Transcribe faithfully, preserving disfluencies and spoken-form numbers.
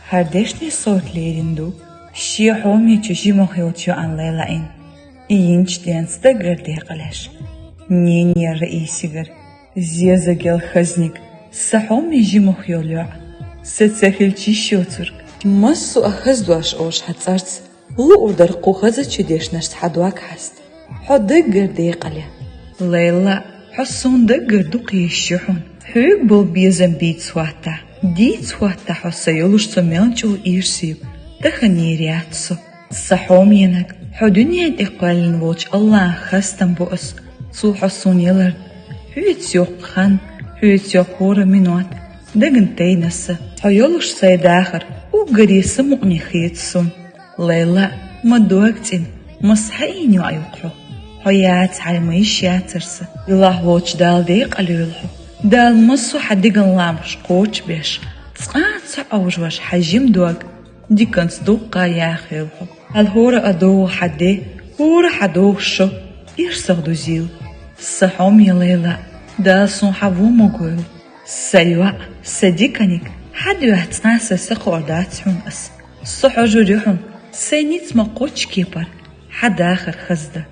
ХӀара дешне сорта лерина ду шен хьоме чу жимах йолча йоӀан Лайлаин. И йинчу денца даггара декъалеш. Ненера Раисигара: «Зезагел хазаниг, сан хьоме жимах йолу йоӀ, сан ца хилча йиш йоцург». Массо а хаза дош олуш хьан цӀарца, луъур дара кху хазачу дешнашца хьан дог хьаста. Хьо даггара декъале. Лайла, хьо суна даггара дукха езаш ю хьуна. Хьоьга болу безам бийца хӀоттахь, дийца хӀоттахь хьо сан йолуш со мел чӀогӀа ирсийла, таханера яц со. Сан хьоменаг, хьо дуьнен тӀе кхоьллина волчу АллахӀан хастам бу ас, цо хьо суна яларна. Хьоьца йоккха хан, хьоьца йоккха хӀора минот дагна тайна сан. Хьо йолуш сайн дахар уггаре самукъане хета суна. Лайла, ма дог цӀена, маса хьаийна йоӀ ю хьо. Хьо яцахьара ма йиш яцара сан. Делахь волчу Дала декъалвойла хьо. Дала массо а хьан деган ламаш кхочушбеш, цкъа а ца Ӏовжош хьан жима дог диканца дуккха а яхайойла хьо. Хьан хӀора а догӀу хьан де, хӀора хьан догӀу шо ирсах дузийла. Сан хьоме Лайла, Дала суна хьан вон ма гойла. Сан йоӀ, сан диканиг, хьан дуьхьа цкъа а сан сакхор дац хьуна ас. Со хьожур ю хьуна, сайн ницкъ ма кхоччу кепара, хьан дахар хаза дан.